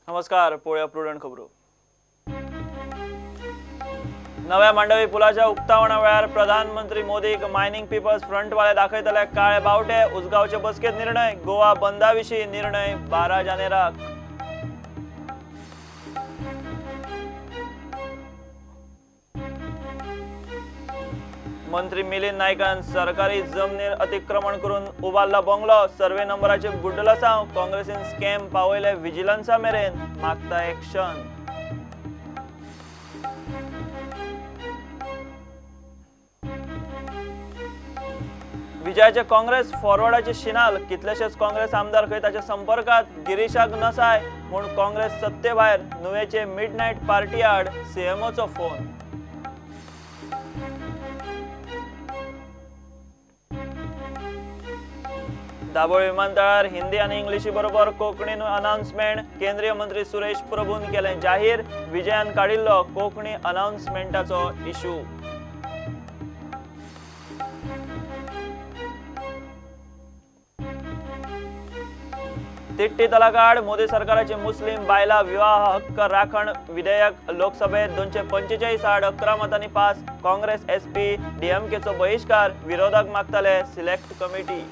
नमस्कार, पळोवया प्रुडंट खबरो। नव्या मांडवी पुलाच्या उक्तावणा वेळार प्रधानमंत्री मोदीक मायनिंग पीपल्स फ्रंटवाले दाखयतले काळे बावटे। उजगांवचे बसकेत निर्णय, गोवा बंदा विशीं निर्णय 12 जानेराक। मंत्री मिलिंद नायकान सरकारी जमनीर अतिक्रमण करून उबारला बंगलो, सर्वे नंबराचे गुड्डलसांव, काँग्रेसीन स्कॅम पावयले विजिलन्सा मेरेन, मागता एक्शन। विजयाचे काँग्रेस फॉरवर्डाचे शिनाल, कितलेशेच काँग्रेस आमदार खंय ताच्या संपर्कात, गिरीशाक नसाय म्हूण काँग्रेस सत्तेभायर, नुवेचे मिडनायट पार्टी आड सीएमओचो फोन। दाबोळी विमानतळार हिंदी आनी इंग्लिशी बरोबर कोंकणीन अनाउन्समेंट, केंद्रीय मंत्री सुरेश प्रभून केलें जाहीर, विजयान काडिल्लो कोंकणी अनाउन्समेंटाचो इशू। तिट्टी तलाकाड मोदी सरकाराचे मुस्लिम बायला विवाह हक्क राखण विधेयक लोकसभेत 245 आड 11 मतांनी पास, काँग्रेस एसपी डीएमकेचो बहिष्कार, विरोधक मागताले सिलेक्ट कमिटी।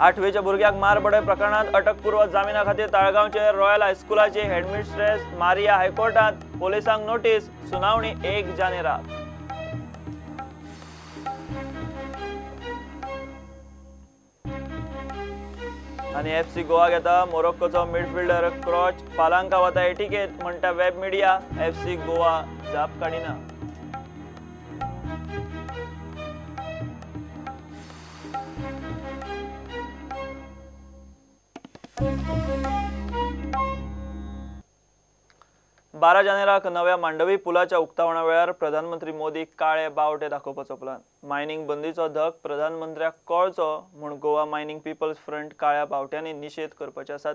आठवेच्या भुरग्याक मारबडय प्रकरणात अटकपूर्व जामिना खातीर ताळगांवचे रॉयल हायस्कुलाची हेडमिस्ट्रेस मारिया हायकोर्टात पोलिसांक नोटीस, सुनावणी 1 जानेराक। आनी एफसी गोवा घेता मोरोक्कोचो मिडफिल्डर क्रॉच पालांका वता एटिकेत म्हणटा वेब मिडिया, एफसी गोवा जाप काडिना। बारा जानेराक नव्या मांडवी पुलाच्या उक्तावणा वेळार प्रधानमंत्री मोदी काळे बावटे दाखोवपाचो प्लान। मायनिंग बंदीचो धक प्रधानमंत्र्याक कळचो म्हूण गोवा मायनिंग पीपल्स फ्रंट काळ्या बावट्यांनी निशेध करपाचे आसात।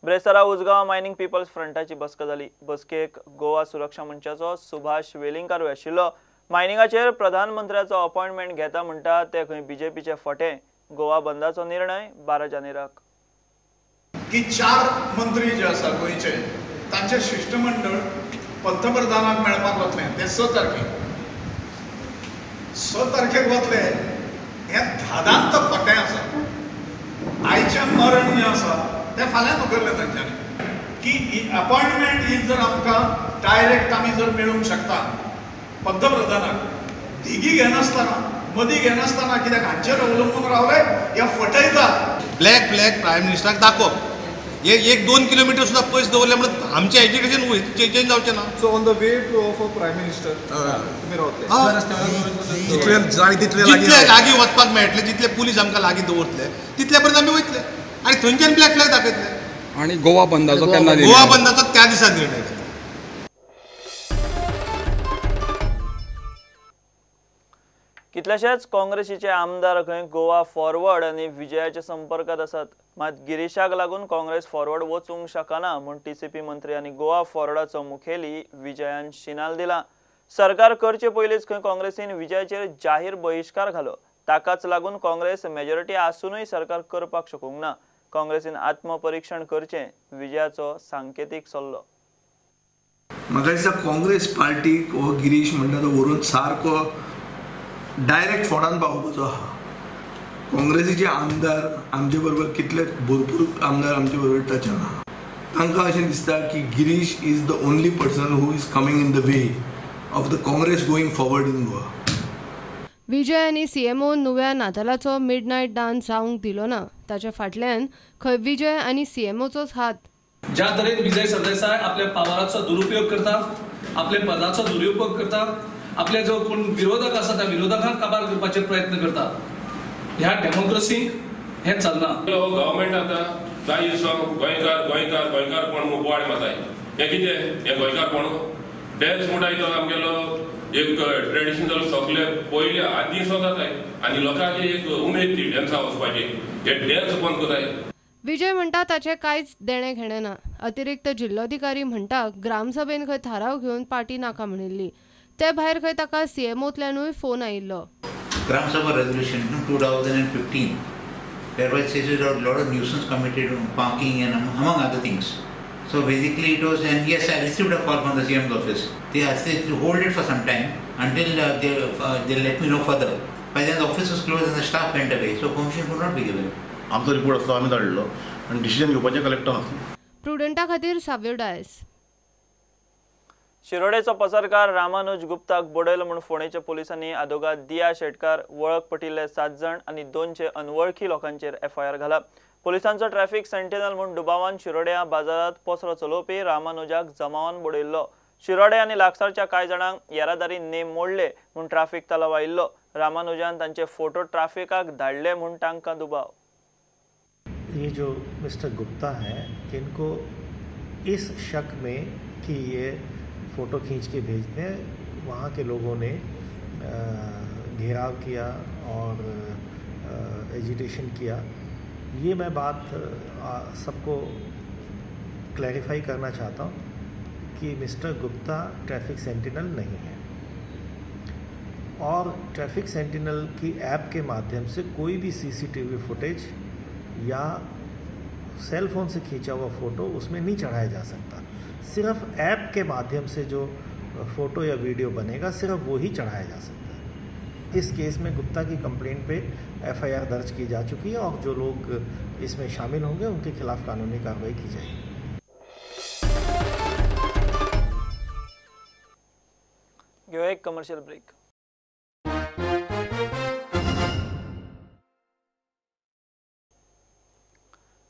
ब्रेस्तारा उजगांव मायनिंग पीपल्स फ्रंटाची बसका जाली। बसकेक गोवा सुरक्षा मंचाचो सुभाष वेलिंगकारूय आशिल्लो। मायनिंगाचेर प्रधानमंत्र्याचो अपॉयंटमेंट घेता म्हणटा ते खंय बीजेपीचे फटे। गोवा बंदाचो निर्णय 12 जानेराक। की 4 मंत्री जे आसा गोंयचे तांचे शिष्टमंडळ पंतप्रधानाक मेळपाक वतलें ते 6 तारखेक 6 तारखेक वतले हें धादांत खोटें आसा। आयचें मरण जें आसा तें फाल्यां उगरलें तांच्यांनी की अपॉयंटमेंट ही जर आमकां डायरेक्ट आमी जर मेळूंक शकता पंतप्रधानाक, धिगी घेनासतना मदीं घेनासतना, कित्याक हांचेर अवलंबून रावले हे फटयतात। ब्लॅक फ्लॅग प्रायम मिनिस्टराक दाखोवप हे 1-2 किलोमीटर सुद्धा पयस दवरले म्हणून आमचें एज्युकेशन चेंज जावचें ना। So on the way to of a prime minister तुमी रावतले जितले जाय तितले जितले लागीं वचपाक मेळटले, जितले पुलीस आमकां लागीं दवरतले तितले पर्यंत आमी वयतले आनी थंयच्यान ब्लॅक फ्लॅग दाखयतले। आनी गोवा बंदाचो केन्ना? गोवा बंदाचो त्या दिसा निर्णय घेतलो। कितलेशेच काँग्रेसीचे आमदार खंय गोवा फॉरवर्ड आनी विजयाच्या संपर्कात आसात, मात गिरीशाक लागून काँग्रेस फॉरवर्ड वचूंक शकना म्हूण टीसीपी मंत्री आनी गोवा फॉरवर्डाचो मुखेली विजयान शिनाल दिला। सरकार करचे पयलींच खंय काँग्रेसीन विजयाचेर जाहीर बहिश्कार घालो, ताकाच लागून काँग्रेस मेजॉरिटी आसूनय सरकार करपाक शकूंक ना। काँग्रेसीन आत्मपरीक्षण करचें, विजयाचो सांकेतीक सल्लो। म्हाका दिसता काँग्रेस पार्टीक हो गिरीश म्हणटा तो व्हरून सारको डायरेक्ट फोंडान पावोवपाचो आहा। काँग्रेसीचे आमदार आमचे बरोबर कितले भरपूर आमदार आमचे बरोबर टचान आहा, तांकां अशें दिसता की Girish is the only person who is coming in the way of the Congress going forward in Goa. Vijay आनी सीएमओ नुव्या नातालाचो मिडनायट डान्स जावंक दिलो ना, ताच्या फाटल्यान खंय विजय आनी सीएमओचोच हात। ज्या तरेन विजय सरदेसाय आपल्या पावराचो दुरुपयोग करता, आपल्या पदाचो दुरुपयोग करता, आपले जो कोण विरोधक आसा त्या विरोधकांक काबार करपाचे प्रयत्न करता, ह्या डेमोक्रेसीक हें चलना। गव्हर्मेंट आतां जाय गोंयकार गोंयकार गोंयकारपण बोवाळ मारताय, हें कितें हें गोंयकारपण डॅन्स म्हणटाय तो आमगेलो एक ट्रेडिशनल सगळे पयले आदीं सो जाताय आनी लोकांक एक उमेद ती डॅन्सा वचपाची, हे डॅन्स बंद करताय। विजय म्हणटा ताचें कांयच देणें घेणें ना। अतिरिक्त जिल्लोधिकारी म्हणटा ग्रामसभेन खंय थाराव घेवन पार्टी नाका म्हणिल्ली, ते भायर खंय ताका सीएमओतल्यानूय फोन आयिल्लो। Gram Sabha resolution 2015 There was a lot of nuisance committed, parking and among other things. So basically it was, and yes, I received a call from the CM's office. They asked me to hold it for some time until they let me know further. By then the office was closed and the staff went away, so permission could not be given. आमचो report आसलो, आमी धाडलो आनी decision घेवपाचें collector आसलो. प्रुडंटा खातीर साव्यो डायस. शिरोडेचो पसरकार रामानुज गुप्ताक बडयलो म्हूण फोंडेच्या पोलिसांनी आदोगाद दिया शेटकार वळख पटिल्ले 7 जाण आनी 200 अनवळखी लोकांचेर एफआयआर घाला. पोलिसांचो ट्रॅफिक सेंटिनल म्हूण दुबावान शिरोड्या बाजारांत पसरो चलोवपी रामानुजाक जमावान बडयल्लो. शिरोडे आनी लागसारच्या कांय जाणांक येरादारी नेम मोडले म्हूण ट्राफिक तलाव आयिल्लो. रामानुजान तांचे फोटो ट्राफिकाक धाडले म्हूण तांकां दुबाव. ये जो मिस्टर गुप्ता है, इनको इस शक में कि ये फ़ोटो खींच के भेजते हैं, वहाँ के लोगों ने घेराव किया और एजिटेशन किया. ये मैं बात सबको क्लैरिफाई करना चाहता हूँ कि मिस्टर गुप्ता ट्रैफिक सेंटिनल नहीं है और ट्रैफिक सेंटिनल की ऐप के माध्यम से कोई भी सीसीटीवी फुटेज या सेल फोन से खींचा हुआ फ़ोटो उसमें नहीं चढ़ाया जा सकता. सिर्फ ऐप के माध्यम से जो फ़ोटो या वीडियो बनेगा सिर्फ वो ही चढ़ाया जा सकता है. इस केस में गुप्ता की कंप्लेंट पे एफआईआर दर्ज की जा चुकी है और जो लोग इसमें शामिल होंगे उनके खिलाफ कानूनी कार्रवाई की जाएगी. एक कमर्शियल ब्रेक.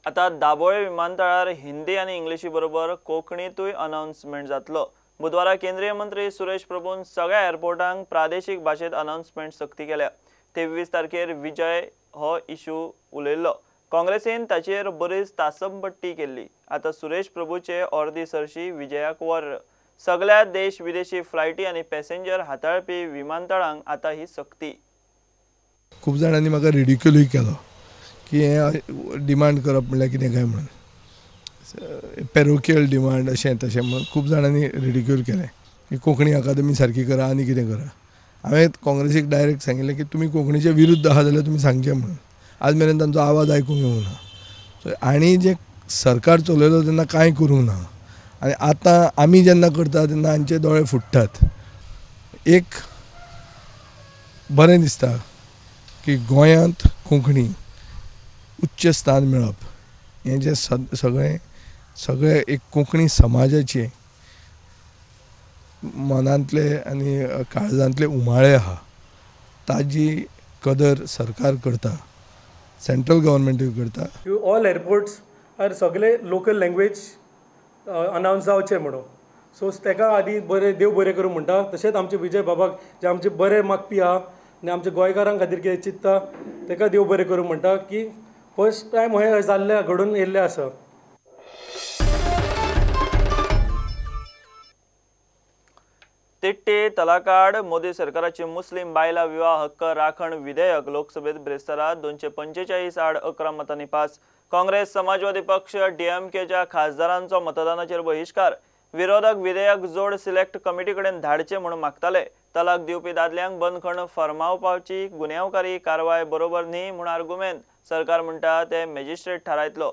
आता दाबोळे विमानतळार हिंदी आनी इंग्लिशी बरोबर कोंकणीतूय अनाउन्समेंट जातलो. बुधवारा केंद्रीय मंत्री सुरेश प्रभून सगळ्या एअरपोर्टांक प्रादेशीक भाशेंत अनाउन्समेंट सक्ती केल्या. 23 तारखेर विजय हो इशू उलयल्लो. काँग्रेसीन ताचेर बरीच तासंपट्टी केल्ली. आतां सुरेश प्रभूचे अर्दी सरशी विजयाक वर. सगळ्या देश विदेशी फ्लायटी आनी पॅसेंजर हाताळपी विमानतळांक आतां ही सक्ती. खूब जाणांनी म्हाका रिडिक्युलूय केलो की हें डिमांड करप म्हणल्यार कितें काय म्हणून, पेरोकियल डिमांड अशें तशें म्हणून खूब जाणांनी रिडिक्यूल केलें की कोंकणी अकादमी सारकी करा आनी कितें करा. हांवें काँग्रेसीक डायरेक्ट सांगिल्लें की तुमी कोंकणीचे विरुद्ध आहा जाल्यार तुमी सांगचें म्हणून. आज मेरेन तांचो आवाज आयकूंक येवंक ना. सो आनी जें सरकार चलयलो तेन्ना कांय करूंक ना आनी आतां आमी जेन्ना करता तेन्ना हांचे दोळे फुट्टात. एक बरें दिसता की गोंयांत कोंकणी उच्च स्थान मेळप हें जें सगळें सगळे एक कोंकणी समाजाचे मनांतले आनी काळजांतले उमाळे आहा ताजी कदर सरकार करता, सेंट्रल गव्हर्मेंटूय करता. ऑल एअरपोर्ट्स आर सगळे लोकल लँग्वेज अनावन्स जावचे म्हणून. सो ताका आदी बरें देव बरें करूं म्हणटा. तशेंच आमचे विजय बाबाक जे आमचे बरें मागपी आहा आनी आमच्या गोंयकारां खातीर कितें चिंत्ता ताका देव बरें करूं म्हणटा की फर्स्ट टायम हें जाल्लें घडून येयल्लें आसा. तिट्टी तलाकाड मोदी सरकाराची मुस्लिम बायला विवाह हक्क राखण विधेयक लोकसभेत ब्रेस्तारा 245 आड 11 मतांनी पास. काँग्रेस, समाजवादी पक्ष, डीएमकेच्या खासदारांचो मतदानाचेर बहिश्कार. विरोधक विधेयक जोड सिलेक्ट कमिटी कडेन धाडचे म्हूण मागताले. तलाक दिवपी दादल्यांक बंदखण फर्मावपाची गुन्यांवकारी कारवाय बरोबर न्ही म्हूण आर्गुमेंत. सरकार म्हणटा ते मॅजिस्ट्रेट थारायतलो.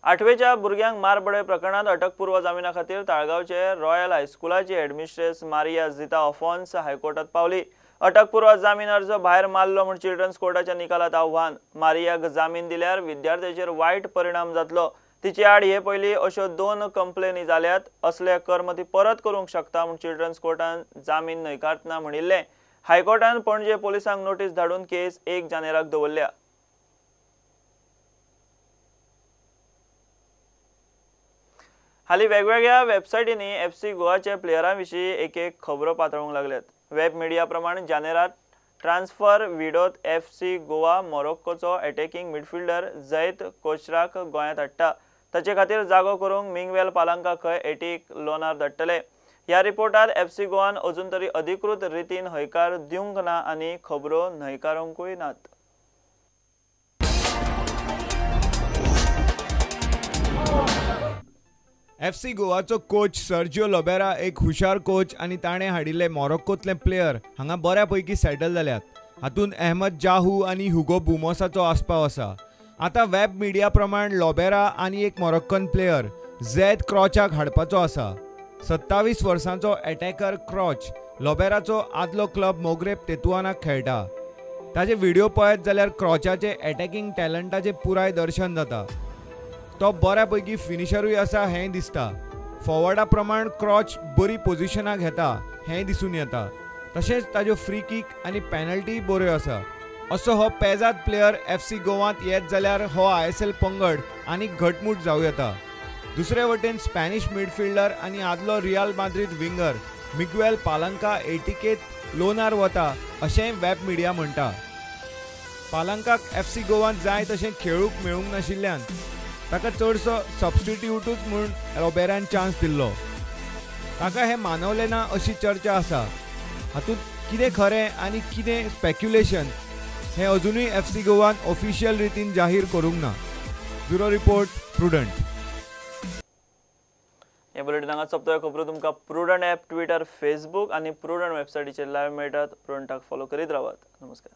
आठवेच्या भुरग्यांक मारबडय प्रकरणांत अटकपूर्व जामिना खातीर ताळगांवचे रॉयल हायस्कुलाची हेडमिस्ट्रेस मारिया झिता अफॉन्स हायकोर्टात पावली. अटकपूर्व जामीन अर्ज भायर मारलो म्हूण चिल्ड्रन्स कोर्टाच्या निकालात आव्हान. मारियाक जामीन दिल्यार विद्यार्थ्याचेर वायट परिणाम जातलो. तिचे आड हे पयलीं अश्यो 2 कंप्लेनी जाल्यात. असले कर्म ती परत करूंक शकता म्हूण चिल्ड्रन्स कोर्टान जामीन न्हयकारतना म्हणिल्लें. हायकोर्टान पणजे पोलिसांक नोटीस धाडून केस 1 जानेराक दवरल्या. हालीं वेगवेगळ्या वेबसायटींनी एफसी गोवाच्या प्लेयरां विशीं एक एक खबरो पातळूंक लागल्यात. वेब मिडिया प्रमाण जानेरात ट्रान्सफर विडोत एफसी गोवा मोरोक्कोचो अटॅकिंग मिडफिल्डर जैत कोचराक गोंयांत हाडटा. ताचे खातीर जागो करूंक मिंगवेल पालांका खंय एटीक लोनार धाडटले. ह्या रिपोर्टार एफसी गोवान अजून तरी अधिकृत रितीन हयकार दिवंक ना आनी खबरो न्हयकारूंकूय नात. एफसी गोवाचो कोच सर्जिओ लोबेरा एक हुशार कोच आनी ताणें हाडिल्ले मोरोक्कोतले प्लेयर हांगा बऱ्या पैकी सेटल जाल्यात. हातूंत अहमद जाहू आनी हुगो बुमोसाचो आस्पाव आसा. आतां वेब मिडिया प्रमाण लोबेरा आनी एक मोरोक्कन प्लेयर झेद क्रॉचाक हाडपाचो आसा. 27 वर्सांचो एटॅकर क्रॉच लोबेराचो आदलो क्लब मोगरेब तेतुआनाक खेळटा. ताजे व्हिडिओ पळयत जाल्यार क्रॉचाचे एटॅकिंग टॅलंटाचें पुराय दर्शन जाता. तो बऱ्या पैकी फिनिशरूय आसा हेंय दिसता. फॉवर्डा प्रमाण क्रॉच बरी पोझिशनां घेता हेंय दिसून येता. तशेंच ताज्यो फ्री किक आनी पॅनल्टीय बऱ्यो आसा. असो हो पेजाद प्लेयर FC गोवांत येत जाल्यार हो ISL पंगड आनीक घटमूट जावं येता. दुसरे वटेन स्पॅनिश मिडफिल्डर आनी आदलो रियाल माद्रीद विंगर मिग्वेल पालंका एटीकेत लोनार वता अशेंय वेब मिडिया म्हणटा. पालंकाक FC गोवांत जाय तशें खेळूंक मेळूंक नाशिल्ल्यान ताका चडसो सबस्टिट्यूटूच म्हूण लोबेरान चान्स दिल्लो. ताका हें मानवलें ना अशी चर्चा आसा. हातूंत कितें खरें आनी कितें स्पेक्युलेशन हें अजुनूय FC गोवान ऑफिशियल रितीन जाहीर करूंक ना. Bureau report, Prudent. हे बुलेटिन हांगा सोंपता. खबरो तुमकां प्रुडंट ॲप, ट्विटर, फेसबूक आनी प्रुडंट वेबसायटीचेर लायव्ह मेळटात. प्रुडंटाक फॉलो करीत रावात. नमस्कार.